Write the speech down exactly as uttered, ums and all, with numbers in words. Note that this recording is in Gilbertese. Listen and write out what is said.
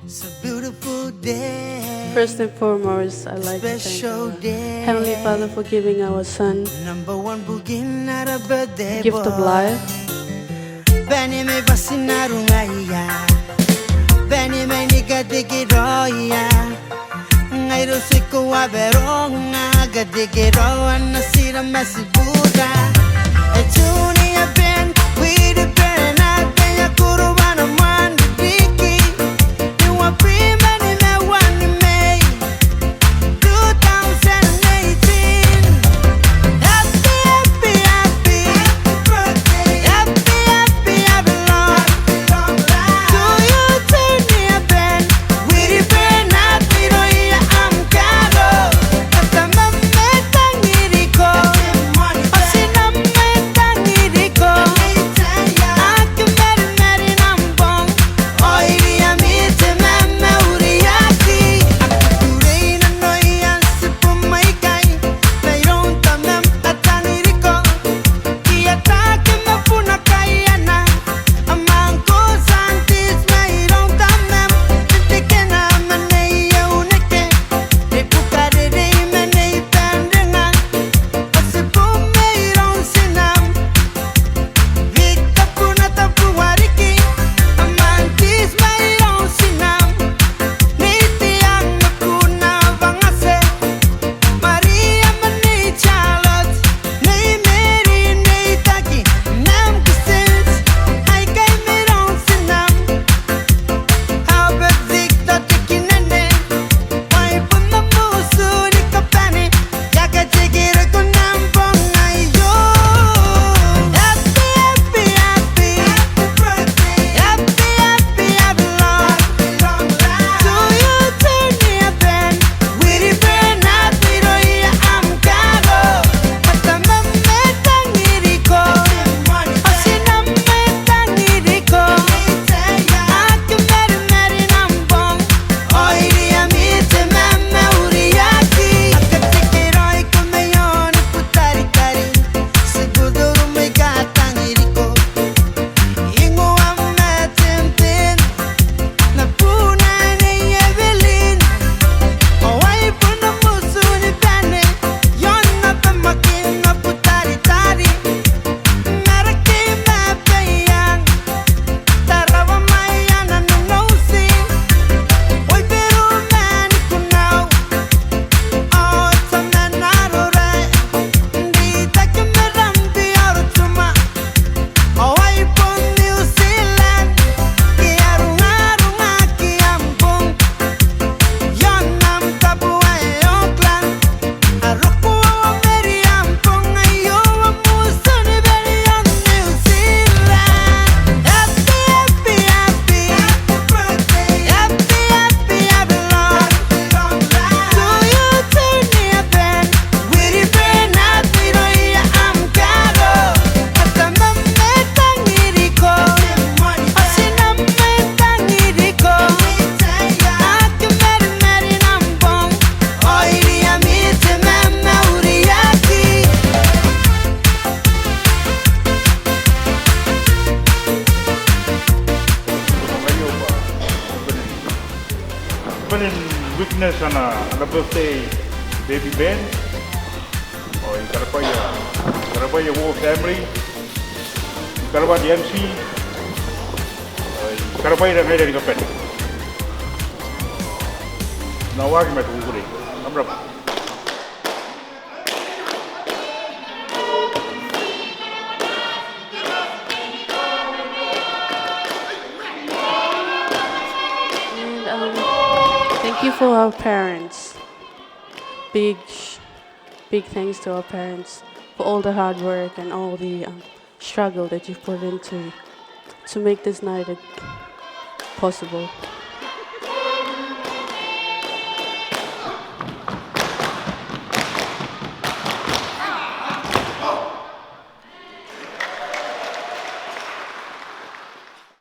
It's a beautiful day. First and foremost, I'd like to thank our Heavenly Father for giving our son the gift of life. Bane mai bwatina rungaia, bane mai ni katekeraoia. Ngaira ti ko a baronga katekeraoa n tira ma ti buta. A junior band, we the band, a koro wana mwan riki. You are free, many men want me. Two thousand eighteen. Happy, happy, happy. Happy, happy, happy long life. To you, junior band. Opening witness ana, ana birthday baby band. Ao I karabwaia, karabwaia whole family. I karabwaia te M C. Ao I karabwaia ngaira ni kabane. N na waaki ma te kukurei. Kam rabwa. And, um, thank you for our parents. Big, big thanks to our parents for all the hard work and all the, um, struggle that you've put into to make this night, uh, possible.